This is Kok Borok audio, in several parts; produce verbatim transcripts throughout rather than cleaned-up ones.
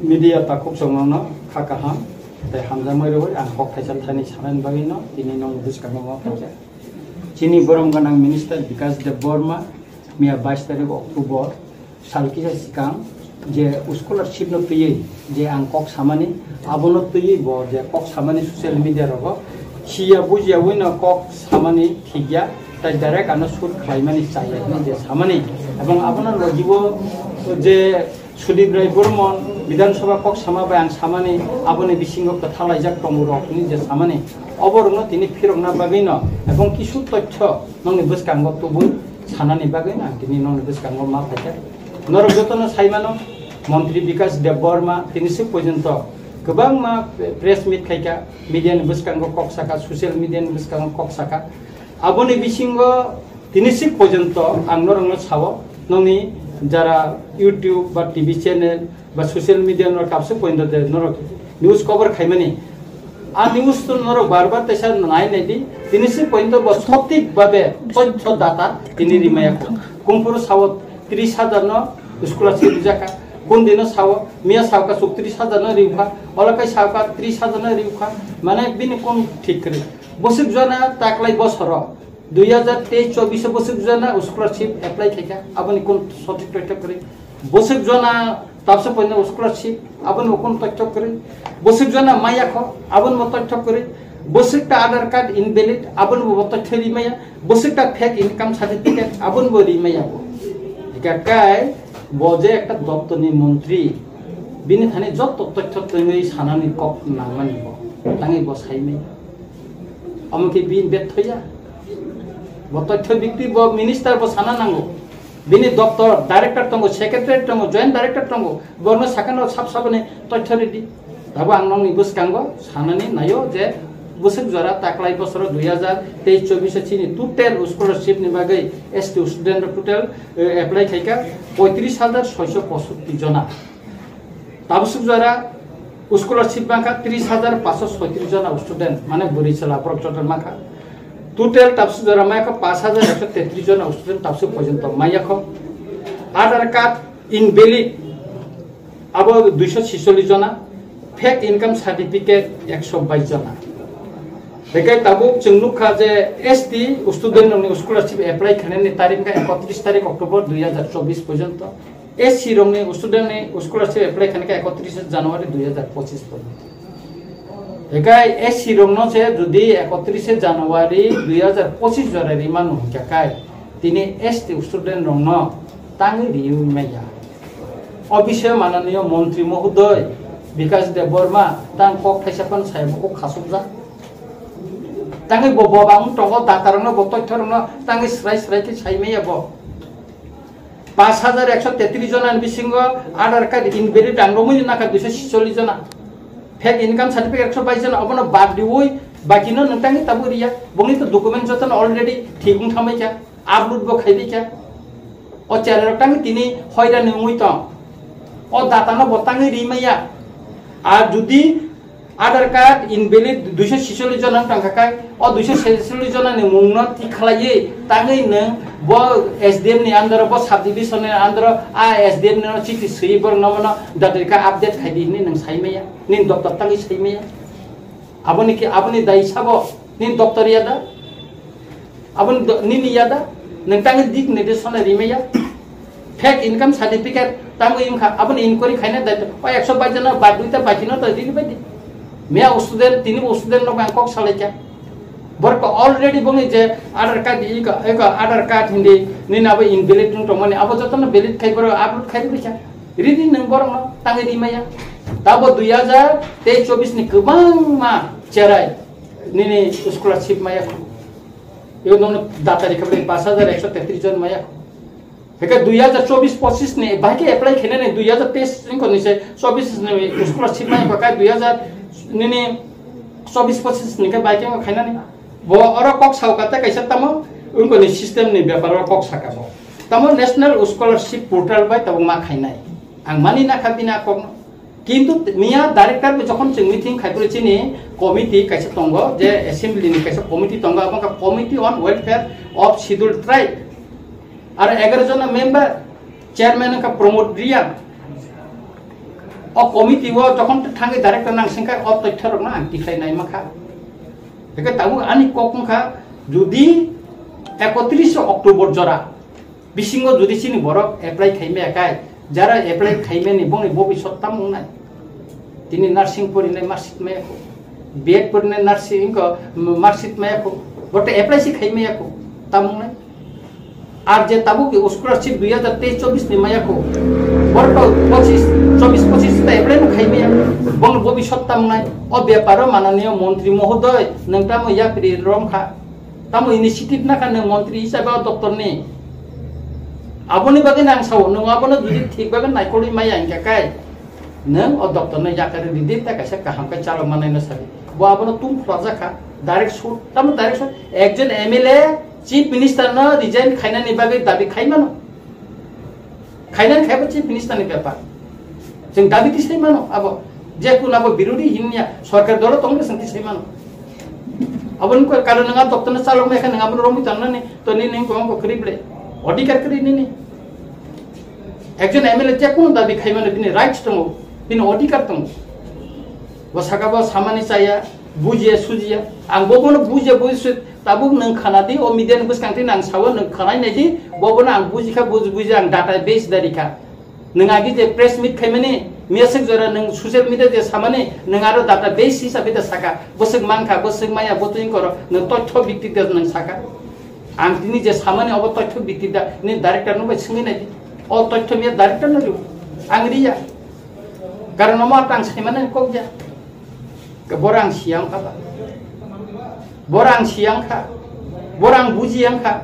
Media takhuk chwngno kha kaham tei hamjakmai rwui ang kok thaisa thani sanani bagwi no tini nokni bwskango ma phaikha. Chini borom gwnang minister Bikash Debbarma miya bais tarik October sal kisa swkang je scholarship no twiwi je ang kok samani, abono twiwi bo je kok samani social media rogo siya bujiya ui no kok samani thikya, tai direct ano shoot khlaimani chaya hwnwi je samani, ebong abono logibo je Sudip Rai Burman Bidhan Sabha kok sama bai ang samani, aboni bisingo kwthalaijak tongo rok hwnwi je samani, oborokno tini phirokna bagwino ebong kisu tothyo nokni bwskango tubui sanani bagwino ang tini nokni bwskango ma phaikha. Norok jotono saimano, Montri Bikash Debbarma tini swk porjonto kwbangma press meet khaikha, media ni bwskango kok sakha, social media ni bwskango kok sakha. Aboni bisingo tini sik porjonto ang norokno sao, nokni jara YouTube ba T V channel ba social media norok kapsuk porjonto de norok news cover khaimani. A news to norok bar bar teisa nai nai di. Tini sik porjonto bo sothik babe tothyo data tini rimaya kho. Kungphuru sao tris hajar no scholarship rijaka. Kun dino sao, miya sao ka suk tris hajar no riukha. Ola kai sao ka tris hajar no riukha. Mane bini kun thik kri. Bosik jona taklai bosoro. Dui hajar teis chobbish o bwswk jona scholarship apply khaikha, aboni kun sothik toithok kwrwi. Bwswk jona tabsa poino scholarship, aboni bo kun toithok kwrwi. Bwswk jona maya kho, aboni bo toithok kwrwi. Bwswk ta Aadhaar card invalid, aboni bo toithok ri maya. Bwswk ta fake income certificate, aboni bo ri maya bo. Hika kai bo je ekta doptorni montri, bini thani jotto toithok tongwi sanani kok nangmani bo. Tangwi bo sai maya. Omo khe bini bethoya. Bo toithyo bikti bo minister bo sana nango. Bini doptor, director tongo, secretary tongo, joint director tongo. Borno sakano sab sabani toithyo ridi. Tabo ang nokni bwskango sanani nayo je bwswk jora taklai bosoro dui hajar teis chobbish o chini total scholarship ni bagwi S T student rok total, eh, apply khaikha poitris hajar soiso posotti jona. Tabuk suk jora scholarship mankha tris hajar paanso soitris jona student, mane bwrwi chwla borok total mankha. Total tabuk suk jora mankha paanch hajar ekso tetris jona student tabuk suk porjonto manyakho. Aadhaar card invalid abo duiso chisollis jona, fake income certificate ekso bais jona. Bekai tabuk chwng nukha je S T student rokni scholarship apply khainani tarik wngkha ekotris tarik October dui hajar chobbish porjonto. S C rokni student ni scholarship apply khainai kha ekotris January dui hajar pochis porjonto. Ekai S C rokno se jodi ekotris January dui hajar pochis jora rimano hwnkha kai tini S T student rokno tangwi riwi maya. O bisio mananiyo montri mohodoi Bikash Debbarma tang kok thaisa phano sai bo kok khasukjak. Tangwi bo bo bang tongo data rokno bo toithyo rokno tangwi srai srai khe sai maya bo. Paanch hajar ekso tetris jona ni bisingo Aadhaar card invalid ang romwi nakha duiso chisollis jona. Fake income certificate ekso bais jona, obono bad riwi bakino nwng tangwi tabuk riya. Bongni to document jotono already thik wng thamai kha, upload bo khai di kha. O chera rok tangwi tini hoirani wngwi tong. O data no bo tangwi ri maya. Ar jodi Aadhaar card invalid duiso chisollis jona wng tangkha kai, o duiso chisollis jona ni mung no thik khlaiwi tangwi nwng bo S D M ni under o, bo sub division ni under o, a S D M ni no chithi swi borok no mano dadirka update khai di hinwi nwng sai maya, nini doptor tangwi sai maya. Aboni ki, aboni dai sabo nini doptor ya da? Aboni do-, nini ya da? Nwng tangwi dik nini de sona rimaya. Fake income certificate tangwi wngkha, aboni inquiry khaina daito. O ekso bais jona bad duita bakino to rini bai di. Mea student, tini bo student no ang kok salai kha. Borok to already bongni je Aadhaar card iko, iko Aadhaar card hindi nini abo invalid wng tongmani, abo jotono valid khai borok upload khai rikha. Ridi nwng borokno tangwi rimaya. Tabo dui hajar teis chobbish ni kwbangma cherai nini scholarship maya. Ego nokno data rikha bai paanch hajar ekso tetris jon maya. Heke dui hajar chobbish pochis ni bahai khe apply khainani dui hajar teis wngkha ni se chobbish ni scholarship maya kha kai dui hajar nini chobbish pochis ni khe bahai khe khainani. Bo oro kok sao kate kaisa tamo wngkha ni system ni bepar o kok saka bo. Tamo National Scholarship Portal bai tabuk ma khainai. Ang mani na kha bini a kokno. Kintu miya director bai jokhon chwng meeting khai phuru chini committee kaisa tongo, je assembly ni kaisa committee tongo, abo wngkha Committee on Welfare of Scheduled Tribe. Aro egaroh jona member, chairman wngkha Pramod Reang. O committee o jokhon thangwi director nang sengkha, o totthorokno ang tikhlai nai mankha. Hingke tabuk ani kok wngkha, jodi ekotris October jora bisingo jodi chini borok apply khaimaya khai, jara apply khaimani bongni bobisot tamo wngnai? Tini nursing porinai marksheet maya kho, B Ed porinai nursing ko marksheet maya kho, bote apply si khaimaya kho, tamo wngnai? Ar je tabuk ki scholarship dui hajar teis chobis ni maya kho, borok to pochis, chobis pochis ta apply no khaimaya, bongni bobisot tamo wngnai? O beparo mananiyo montri mohodoy, nwng tamo yapri romkha? Tamo initiative nakha nwng montri hisabe o doptor ni? Aboni bagwi nang sao, nwng abono jodi thik bagwi naikolwi maya hingkha kai, nwng o doptor no yakari ridi, ta kaisa kaham khe chalok manai no sadi. Bo abono tung khwlajakha, direct shoot, tamo direct shoot, ekjon M L A chief minister no resign khainani bagwi dabi khaimano. Khainani khaibo chief minister ni bepar. Chwng dabi tisai mano abo. Je kun abo birodi hinya, sorkar dolo tongbo chwng tisai mano. Abo ni karon nang doptor no chalok mai kha nang abo romwi tangnani, to ni ning kong ko krible. Odhikar kri nini. Ekjon M L A je kun dabi khai mano, bini rights tongo, bini odhikar tongo. Bo saka bo samani chaya, bujiya, sujiya. Ang bo bono bujiya, bujiya, tabuk nwng khana di, o media ni bwskang twi nang sawo, nwng khanai nai di, bo bono ang bujikha, buj-, bujiya, ang data base dari kha. Nwng agi je press meet khaimani, miyaswk jora nwng social media je samani, nwng aro data base hisabe da saka, bwswk mankha, bwswk maya, bo twi koro, nwng tothyo bikti da nwng saka. Ang tini je samani obo tothyo bikti da, ni director no bai swngwi nai di. O tothyo miya director no rw. Ang riya. Karon omo ta ang saimani kok ya. Ke borang siang kha ba. Borang siang kha. Borang buji yang kha.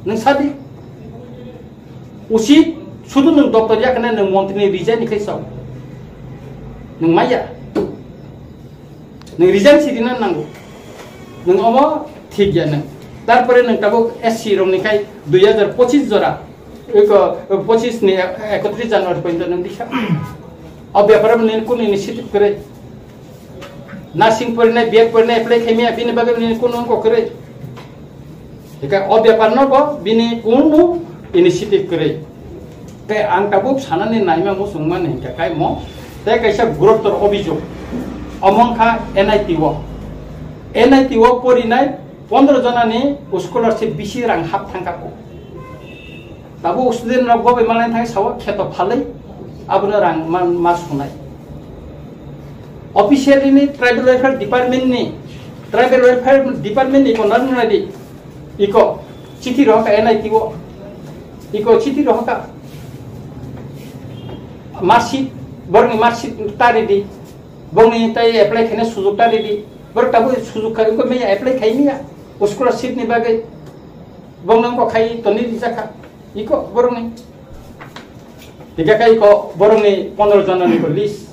Nwng sadi. Usit sudu nwng doctor ya kana nwng montri ni resign ni khai sao. Nwng maya. Nwng resign si dina nango. Nwng omo thik ya nwng. Tarpore nwng tabuk S C rong ni khai dui hajar pochis jora. Eko pochis ni ekotris January pointo nwng dikha. O bepar ni kun initiative kore. Nursing porinai, B Ed porinai apply khaimaya, bini bagwi bini kunu wngkha kwrwi. Hingkhe o bepar no bo bini kunu initiative kwrwi. Tei ang tabuk sanani naima muchungmani hingkha khe mo tei kaisa guruttor obijog. Omo wngkha N I T o. N I T o porinai pondro jonani scholarship bisi rang hap thangkha kho. Tabuk student rok bo bai malai thang sao kheto phalwi abono rang man ma sunai. Officially ni tribal welfare department ni, tribal welfare department ni kono nadi iko chithi rohka N I T o, iko chithi rohka marksheet, borni marksheet tari di, borni tai apply khaina sujug tari di, bor tabuk sujug khai ko me apply khai niya scholarship ni bagwi. Bongno wngkha khai toni rijakha. Iko borokni. Hingkhe khai iko borokni pondro jonani ko list.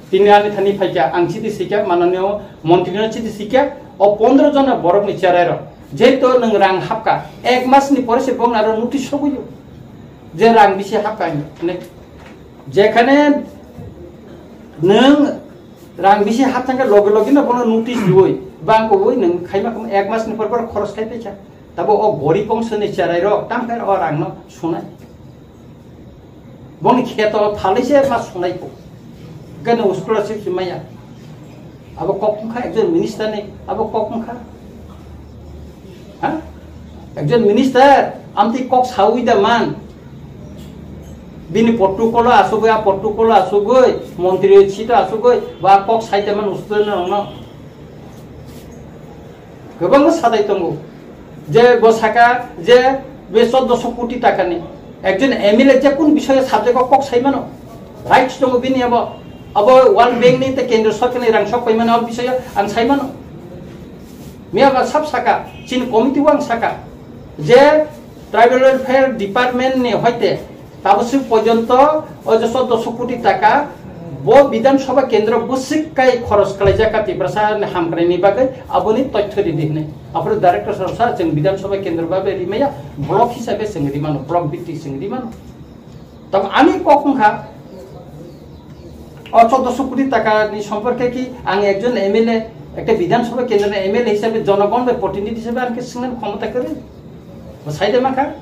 Tini ani thani phaikha, ang chiti sikha, mananiyo montri no chiti sikha, o pondro jona borokni cherai rok. Jehetu nwng rang hapkha, ek mas ni pore se bongno aro notice soguyo. Je rang bisi hapkha hinwi. Jekhane nwng rang bisi hap thangkha loge loge no bono notice riwi, bang koboi nwng khaima khaima ek mas ni pore pore khoros khai paikha. Tabo o gorib bongso ni cherai rok tang khe o rang no sunai. Boni kheto phalwi se ma sunai ko. Gano scholarship se maya. Abo kok wngkha ekjon minister ni, abo kok wngkha. Ha? Ekjon minister amtwi kok sawi da man. Bini protocol o asugwi, a protocol o asugwi, montri seat o asugwi, ba kok sai da man usudo no no. Kwbangma sadai tongo. Je bo saka je be choddoso koti takani ekjon M L A je kun bisoyo subject o kok sai mano, rights tongo bini abo. Abo World Bank ni tei Kendra Sorkar ni rang sok pai mano, abo bisoyo ang sai mano. Miya ba sab saka, chini committee o ang saka je Tribal Welfare Department ni hoite tabuk swk porjonto o je choddoso koti taka bo Bidhan Sabha kendro bwswk kai khoros khlaijak kha Tiprasa ni hamkrai ni bagwi, aboni tothyo ridi hwnwi. Aphuru director sir sa chwng Bidhan Sabha kendro bagwi rimaya, block hisabe chwng rimano, block bhitti chwng rimano. Tamo ani kok wngkha, o choddoso koti taka ni somporke ki ang ekjon M L A, ekta Bidhan Sabha kendro ni M L A hisabe, jonogon bai protinidhi hisabe ang khe swngnani khomota kwrwi? Bo sai de mankha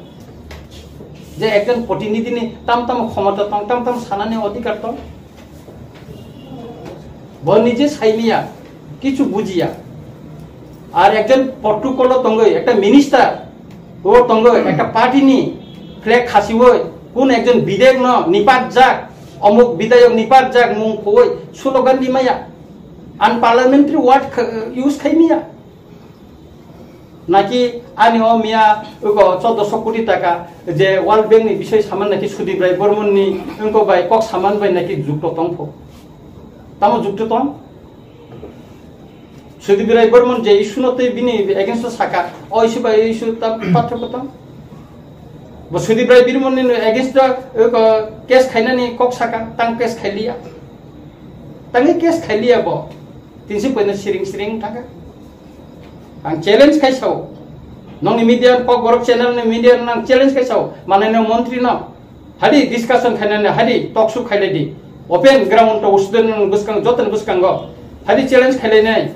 je ekjon protinidhi ni tam tam khomota tong, tam tam sanani odhikar tong. Bo nije saimiya, kichu bujiya. Ar ekjon protocol o tongoi, ekta minister o tongoi, ekta party ni flag khasioi, kun ekjon bidek no nipat jak, omuk bidayok nipat jak mung khoi slogan di maya. Unparliamentary word kha-, use khai miya. Naki ani o miya uko choddo so koti taka je World Bank ni bisoi saman naki Sudip Rai Bormon ni wngko bai kok saman bai naki jukto tongpho. Tamo jukto tong? Sudip Rai Bormon je issue no tei bini against o saka, o issue bai issue ta pathok tong. Bo Sudip Rai Bormon ni against o uko case khainani kok saka, tang case khailiya. Tangi case khailiya bo. Tinsi poino siring siring thaka. Ang challenge khai sao. Nongni media, Kokborok channel ni media nang challenge khai sao. Manai no montri no. Hadi discussion khainani, hadi talk show khailai di. Open ground to student nang buskang, joto ni buskango. Hadi challenge khailai nai.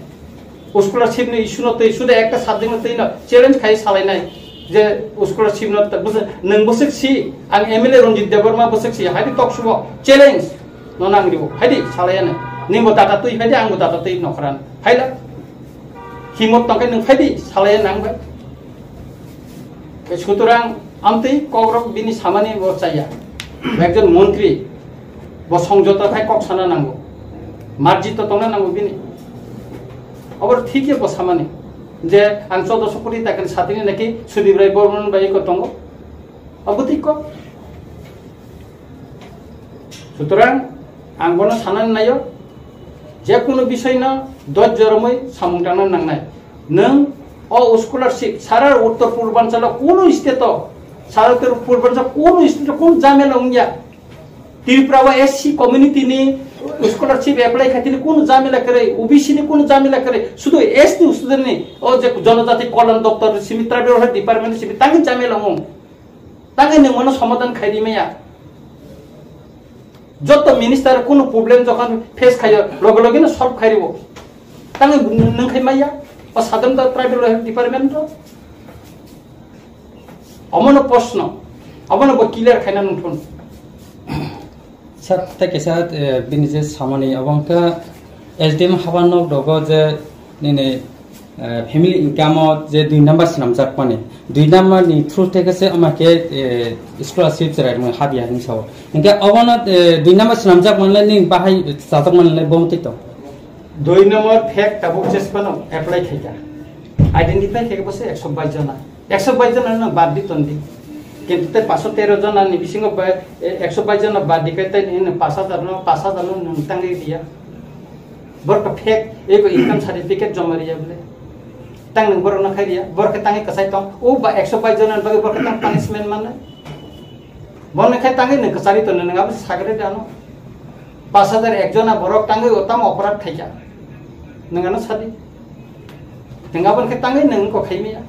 Scholarship ni issue no tei, suda ekta subject no tei no challenge khai salai nai. Je scholarship no ta bus-, nang busuk si, ang M L A Ranjit Debbarma busuk si, hadi talk show challenge. No nang ribo, phaidi, salaya nang. Ningbo data twi phaidi, angbo data twi nokran. Phaila. Himot tongkhe nang phaidi, salaya nang bai. Sutorang amtwi kokrok bini samani bo chaya. Ekjon montri, bo songjoto khai kok sana nango. Marjito tongna nango bini. Abor thik ye bo samani. Je ang choddo so koti takan satini naki Sudip Rai Bormon bai ko tongo. Abo thik ko. Sutorang ang bono sanani naio, je kunu bisoi no dojjo romoi samung tangna nangnai. Nwng o scholarship sara Uttor Purbanchalo kunu state o, sara Uttor Purbanchal kunu state o kunu jamela wngya. Tripura o S C community ni scholarship apply khaitini kunu jamela kwrwi, O B C ni kunu jamela kwrwi, sudu S T student ni o je Jonojati Kolyan Doptor simi, Tribal Welfare Department simi tangwi jamela wng. Tangwi nwng mano somadan khai di maya. Joto minister kunu problem jokhon face khayo, loge loge no solve khai ribo. Tangwi nwng khai maya, o sadhan da Tribal Welfare Department ro. Omono proshno, omono bo clear khaina nungthun. Sir, tei kaisa, eh, bini je samani abo wngkha S D M haba nok dogo je nini, eh, family income o je dui number swnamjakmani. Dui number ni through tei kaisa ama khe, eh, scholarship cherai rwmani habya hinwi sao. Hinkhe obono, eh, dui number swnamjakmani le nini bahai chajakmani le bo tei to. Dui number fake tabuk jesphano apply khaikha. Identify khaikha bo se ekso bais jona. Ekso bais jona no bad di ton di. Kintu tei paso tero jona ni bisingo ba, e, ekso bais jona bad di kai tei ni pash hajar no, pash hajar no nwng tangwi riya. Borok fake, ego income certificate joma riya bole. Tang nwng borok no khai riya, borok khe tangwi kwchai tong. O ba ekso bais jona ni bagwi borok khe tang punishment manai. Bono khe tangwi nwng kwchari tono, nwng abo sagre dano. Pash hajar ek jona borok tangwi o tamo oporad khaikha. Nwng ano sadi. Nwng aboni khe tangwi nwng ko khaimaya.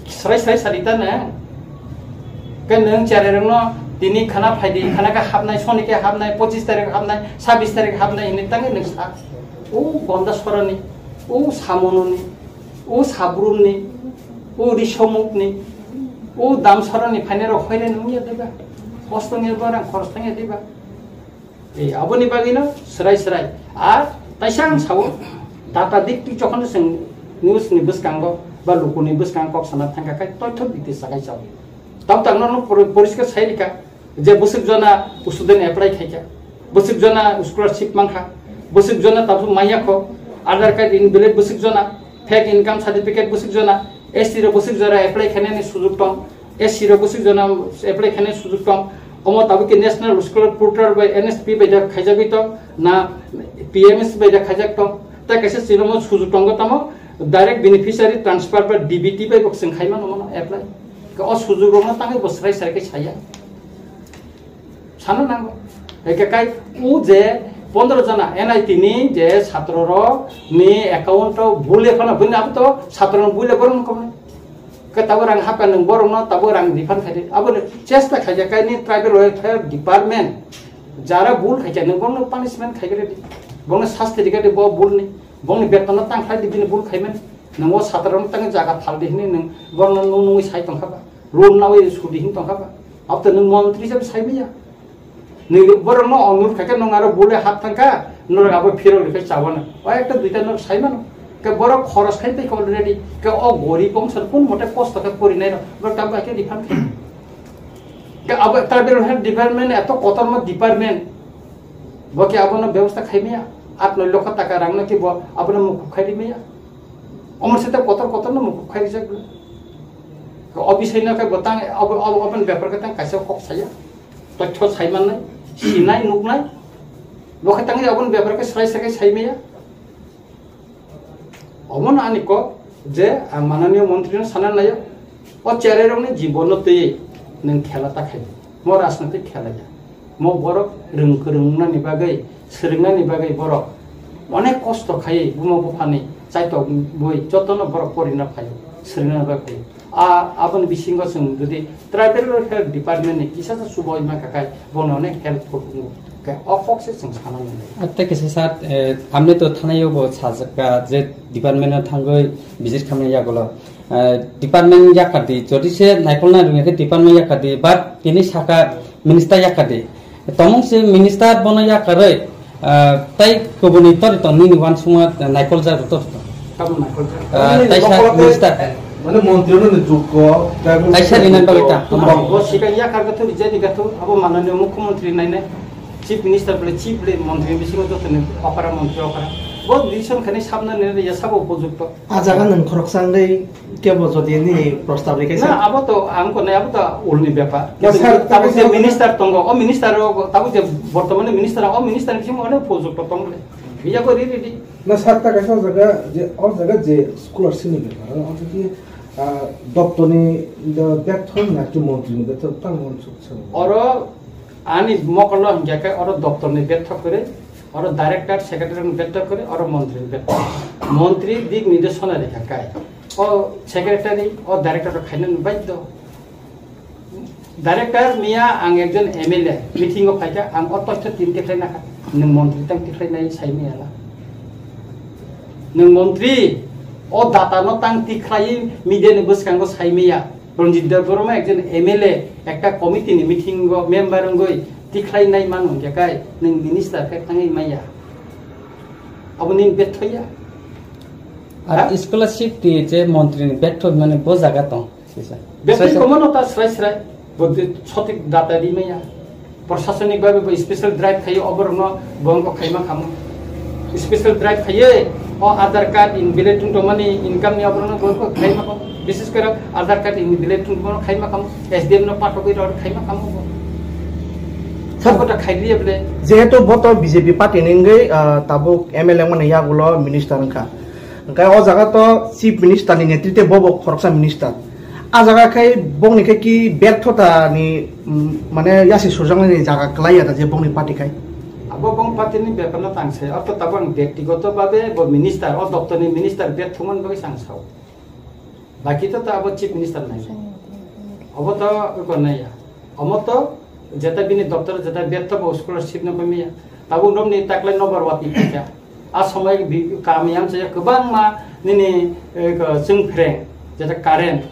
Srai srai sadi ta nwng. Khe nwng cherai rokno tini khana phaidi, khana khe hapnai, soni khe hapnai, pochis tarik hapnai, sabis tarik hapnai hinwi tangwi nwng sa. O gonda soroni, o samononi, o sabrumni, o risomukni, o damsoroni phainai rok hoile nungya diba? Kostongya ba rang khorostongya diba? E, aboni bagwino srai srai. Ar taisa ang sao, data dik tik jokhon chwng news ni bwskango ba lukuni bwskango kok sana thangkha khai toithok dik tik sakai sao. Tabuk tak norok pori-, poriskar sai rikha. Je bwswk jona student apply khaikha, bwswk jona scholarship mankha, bwswk jona tabuk manya kho, Aadhaar card invalid bwswk jona, fake income certificate bwswk jona, S T rok bwswk jora apply khainani sujug tong, S C rok bwswk jona apply khainani sujug tong, omo tabuk khe National Scholar Portal bai N S P bai da khaijagwi tong, na P M S bai da khaijak tong, tei kaisa chini omo sujug tongo tamo direct beneficiary transfer ba D B T bai bo chwng khaimano mono apply. Khe o sujug rokno tangwi bo srai srai khe saya. Sana nango. Eke kai o je pondro jona N I T ni je satro rok ni account o bul le phano bini abo to satro no bul le borok no komne. Ke tabo rang hapka nung borok no tabo rang refund khai di. Abo ni chesta khai ja kai ni tribal welfare department jara bul khai ja nung borok no punishment khai gre di. Borok no sasti di gre di bo bul ni. Borok ni beton no tang khai di bini bul khai mani. Nung o satro no tang jaga phal di hini nung borok no nung nungwi sai tong kha ba. Loan nawi sudi hin tong kha ba. Abo to nung montri jab sai maya. Nini borok no onur khaikhe nung aro bule hap thangkha, norok abo phirok rikhe chabana. O ekta duita norok saimano. Ke borok khoros khai tei already. Ke o gorib bongsa kun mote kosto khe porinai rok. Borok tamo khe refund khe. Ke abo tribal health department eto kotorma department. Bo ke abono bebosta khaimaya. At noi lokho taka rang no ke bo abono mukhuk khai rimaya. Omor sete kotor kotor no mukhuk khai rijak. Ke o bisai no ke bo tang abo, abo, aboni bepar ke tang kaisa kok saya. Totho sai mannai, sinai, nuknai. Bo khe tangwi aboni bepar khe srai srai khe sai maya. Omono ani kok je ang mananiyo montri no sana nayo. O cherai rokni jibon no twiwi nwng khela ta khai. Mo rajnitik khela ya. Mo borok rwng kwrwng wngnani bagwi, swrwngnani bagwi borok onek kosto khaiwi buma buphani chaitok bui jotono borok porina phaio, swrwngna bagwi. A, aboni bisingo chwng jodi tribal welfare department ni kisa sa subo ima kakai, bono onek help kok wngo. Ke o kok se chwng sana nang. Atte kisa sat, eh, amne to thanai yo bo sajak ka je department no thangoi visit khamna yagulo. Eh, department yakadi, jodi se naikolna rwngya khe department yakadi, but tini saka minister yakadi. Tomung se minister bono yakarwi, ah, tai kubuni tori tong nini wansukma naikol jak rwtor. Tamo naikol jak. Ah, tai sa minister. Mane montri no ni jukko, tribal Taisa rinan bagwi ta, tamo. Bo sikai yakar gatho, rijadi gatho, abo mananiyo mukhyamantri nainai. Chief minister bole, chief bole, montri bisingo jotoni okra, montri okra. Bo decision khani sabna nene ya sabo upojukto. A jaga nwng khoroksa wngwi kebo jodi nini prostab rikhe Na, abo to ang konai, abo to ulni bepar. Na, sir, tabuk je tamo minister tongo, o minister o, tabuk je bortomani minister, o minister ni bisingo onek project to tongo le. Biya ko ri ri di. Na, sir, ta kaisa o jaga je, o jaga je scholarship ni bepar, o jaga ki, ah, doptor ni, the, betho na ki montri ni betho, tamo uansuk se. Oro ani mokol no hingya khe oro doptor ni betho kore, oro director, secretary ni betho kore, oro montri ni betho. Montri dik nirdesh sona rikha kai. O secretary, o director rok khaina ni baiddo. Director miya ang ekjon M L A meeting o phaikha, ang o totho tin tikhlai nakha, nwng montri tang tikhlai nai sai miya la. Nwng montri, o data no tang tikhlai media ni bwskango sai miya. Ranjit Debbarma ekjon M L A, ekta committee ni meeting o member wngwi tikhlai nai mano hingya kai, nwng minister khe thangwi maya. Abo nini betho ya. Ar Ha? Scholarship ni je montri ni betho mane bo jaga tong. Sisa. Betwi Sisa. Komono ta srai srai, bo de-, sotik data di maya. Prosasonik babe bo special drive khayo, oborokno bongko khaima khamu. Special drive khaye, o Aadhaar card invalid tong tongmani income ni oborokno bongko khaima khamu. Bises kore Aadhaar card invalid tong tongmani khaima khamu. S D M no pathogwi rok khaima khamu bo. Sir, Sabo ta khailiya bole. Jehetu bo to B J P party ni wngwi, ah, tabuk M L A wngmani yagulo minister wngkha. Hingkhe o jaga to chief minister ni netritwe bo bo khoroksa minister. A jaga khai bongni khai ki berthota ni, mm, mane yasi surjaknai ni jaga kwlai ya da je bongni party khai. Abo bong party ni bepar no tang se, ortho tabuk ang byaktigoto babe bo minister, o doptor ni minister berthokmani bagwi chang sao. Baki to, to abo chief minister nai. Obo to ko nai ya. Omo to jeta bini doptor jeta bertho bo scholarship no pami ya. Tabuk romni taklai nobar wati kha. A somoi bi-, kami amchaya kwbangma nini, eh, ko chwng phreng, jeta current,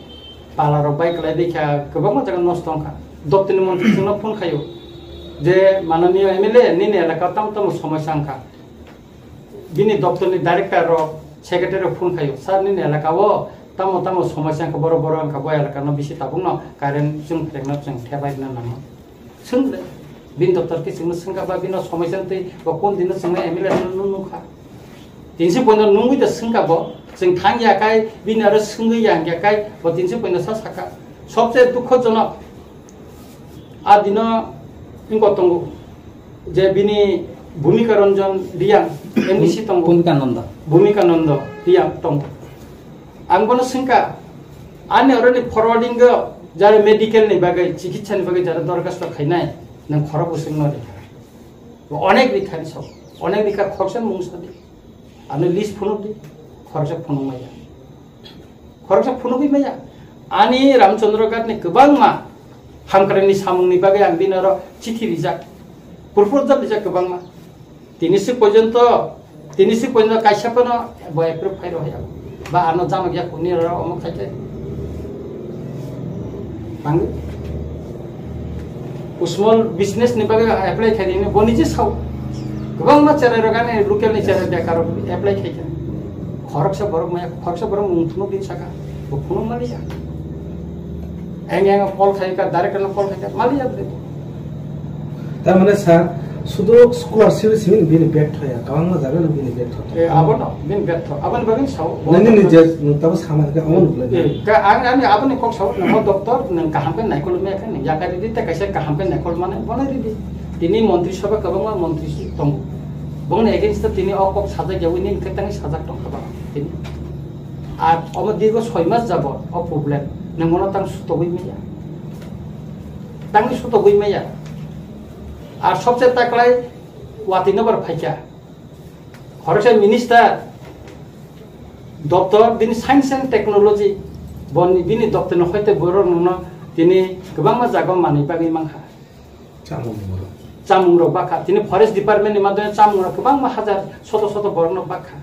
pala rok bai kwlai dei kha, kwbangma jaga nosto wng kha. Doptini montri chwngno phone khaio je, "Mananiya M L A, nini elaka tam tamo somosya wng kha." Bini doptoni director rok, secretary rok phone khaio, "Sir, nini elaka o tamo tamo somosya wng kha, borok borok wng kha, bo elaka no bisi tabuk no current chwng phreng no chwng thepai rwna nango." Swng le, bini doptor khe chwngno swngkha ba bini somosya twi bo kon dino chwngno M L A no nung nung kha. Tinsi poino nungwi da swngkha bo, chwng thang ya kai, bini aro swngwi ya hwnkhe kai, bo tinsi poino sa sakha. Sobse dukhojonok, a dino wngkha tongo, je bini Bhumika Ranjan Riyang, M D C tongo. Bhumika Nanda. Bhumika Nanda Riyang tongo. Ang bono swngkha, ani oroni forwarding o jara medical ni bagwi, chikitsa ni bagwi jara dorkhasto khainai, nwng khorok bwswk no rikha. Onek rikha ni sok, onek rikha khoroksa mung sadi. Ano list phunuk di, khoroksa phunuk maya. Khoroksa phunugwi maya. Ani Ramchandra Ghat ni kwbangma hamkrai ni samung ni bagwi ang bini oro chithi rijak, proposal rijak kwbangma. Tini si porjonto, tini si porjonto kaisa phano bo approve khai rw ya. Ba ano janok ya kuni oro omo khai khe. Tang. Small business ni bagwi apply khaidi, boni je sao. Kwbangma cherai rok ani local ni cherai bekar rok apply khaikha. Khoroksa borok maya, khoroksa borok mung thumuk din saka. Bo phunuk maliya. Eng eng call khaikha, direct no call khaikha, maliya bre. Tar mane sir, sudu scholarship simi bini bet thoya, kwbangma jaga no bini bet thoya. Eh, abono, bini bet tho, aboni bagwi sao. Nini ni je, tabo sama khe amo nukle. Eh, ka ang, ani aboni kok sao, nang doktor, nang kaham khe naikol me khe, nang yakari di, ta kaisa kaham khe naikol mane, bono di di. Tini montri sabha kwbangma montri si tongo. Bongni against tini o kok sajak yawi nini khe tangi sajak tongkha ba. Tini. Ar omo dirgo soi mas jabot o problem. Nang mono tang sutogwi maya. Tangwi sutogwi maya. Ar sobse taklai watwi nobar phaikha. Khoroksa minister doptor bini science and technology boni bini doptor no hoite borok no tini kwbangma jaga manwi bagwi mankha. Chamung borok. Chamung rok bakha. Tini forest department ni madhyome chamung rok kwbangma hajar soto soto borok no bakha.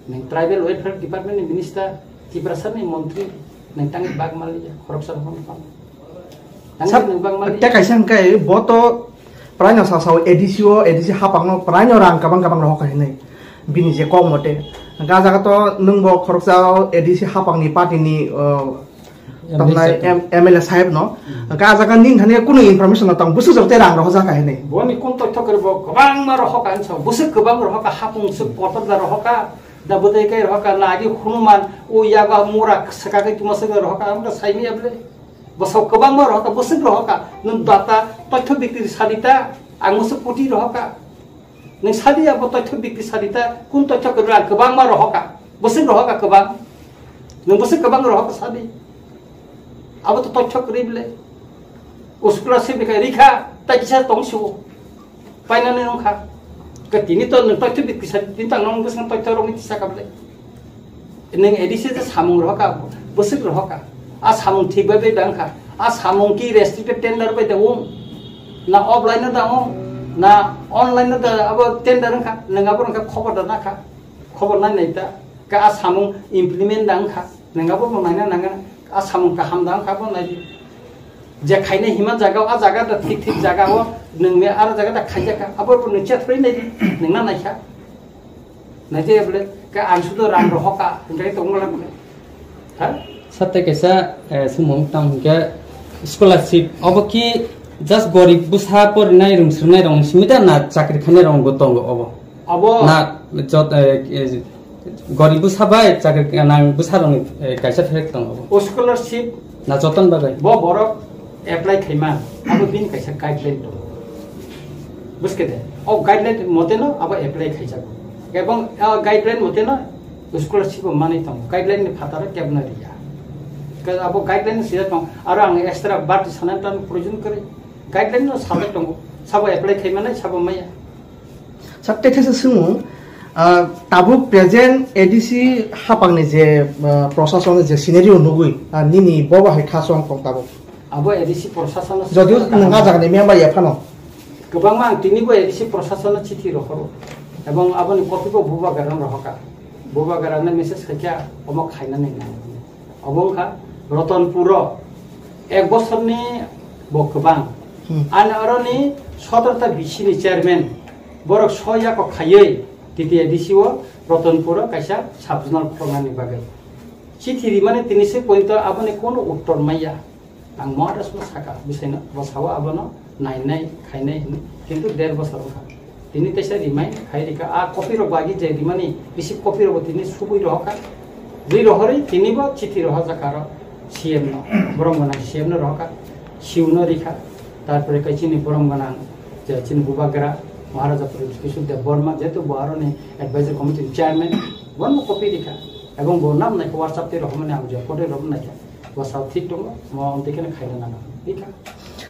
Nang tribal welfare department ni minister, Tiprasa ni montri, nang tangwi bak maliya, khoroksa rok no. Tangwi Sir, nang bak maliya. Tei kaisa hwnkhe bo to praino sa sao A D C o, A D C hapang no praino rang kabang kabang rohor kha hinwi. Bini je kok mote. Hwnkhe ah jaga to nwng bo khoroksa A D C hapang ni party ni, uh, M L A tamnai saheb. M-, M L A saheb no. Hmm. Hwnkhe ah jaga nini thani kunu information no tang, bwswk jora tei rang rohor jak kha hinwi. Boni kun tokthok khe bo kwbangma rohor kha hinwi sao. Bwswk kwbang rohor kha, hapung swk kotor da rohor kha. Da bwdai kai rohor kha, na agi hunuman, o yago mura swka kai tuma swk rohor kha, ang da saini able. Bwswk kwbangma rohor kha, bwswk rohor kha. Nwng data, toithyo bikri sadi ta, ang bwswk koti rohor kha. Nwng sadi ya bo toithyo bikri sadi ta, kun toithyo kwrwi ang kwbangma rohor kha. Bwswk rohor kha kwbang. Nwng bwswk kwbang rohor kha sadi. Abo to toithyo kwrwi ble. O scholarship ni kai rikha, tai kisa tong sio. Painani wngkha. Ke tini to nwng toitho bit kisa, tini to ang nong bwswng toitho rokni kisa kable. Nwng A D C je samung rohor kha, bwswk rohor kha. A samung thik bai bai da wngkha. A samung ki restricted tender bai da wng. Na offline no da wng, na online no da abo tender wngkha. Nwng abo wngkha khobor da nakha. Khobor nai nai ta. Ka a samung implement da wngkha. Nwng abo bo naina nangana. A samung kaham da wngkha bo nai di. Je khainai hima jaga, a jaga da thik thik jaga o, nwng me aro jaga da khaijak kha, abo bo nwng chet rwi nai di, nwng na naikha. Naithe bole, ka ang sudo rang rohor kha, hingkai tong bole bole. Ha? Satte kaisa, eh, sumung tang hingke scholarship, obo ki just gorib bwsa porinai rwng swrwngnai rong simi da na chakri khainai rong bo tongo obo? Abo Na jot, eh, eh, gorib bwsa bai chakri nang bwsa rong, eh, kaisa pherek tongo obo. O scholarship Na joton bagwi. Bo borok apply khaima, abo bini kaisa guideline tongo. Buske de? O guideline mote no abo apply khaijago. Ebong o guideline mote no scholarship bo manwi tongo. Guideline ni phataro kebna riya. Ke abo guideline sida tong, aro ang extra barti sanan tan proyojon kwrwi. Guideline no sajak tongo. Sabo apply khaimani, sabo maya. Sir, tei thesa swngmung, ah, tabuk present A D C hapangni je, ah, prosason je scenario nugwi, ah, nini boba hai kha song tong tabuk? Abo A D C prosason Jodio nwng ah jagani member ya phano? Kwbangma ang tinibo A D C prosason chithi rohoro. Ebong aboni copy bo bubagra rohorkha. Bubagra no message khaikha omo khainani. Obo wngkha Ratanpuro ek bosorni bo kwbang. Hmm. Ani oroni sotorta B C ni chairman borok so yako khaiwi T T A D C o Ratanpuro kaisa sub-zonal khuloknani bagwi. Chithi rimani tini se pointo aboni kono uttor maya. Ang Maharaj no saka, bisaino bo sao abono nainai, khainai hinwi, kintu der bosor wngkha. Tini teisa rimai khai rikha, a copy rok bagi je rimani, bisi copy rok bo tini subui rohorkha. Bui rohorwi tini bo chithi rohorjakha aro C M no, borom gwnang C M no rohorkha, C U no rikha, tarpore kai chini borom gwnang je chini bubagra Maharaja Pradyut Kishore Debbarma, jehetu bo aroni advisory committee ni chairman, bono copy rikha, ebong bo nam naikha WhatsApp tei rohormani ang je photo rohormani naikha. Bwsao thik tongo, mo amtwi kheno khaina nangya. Thik kha.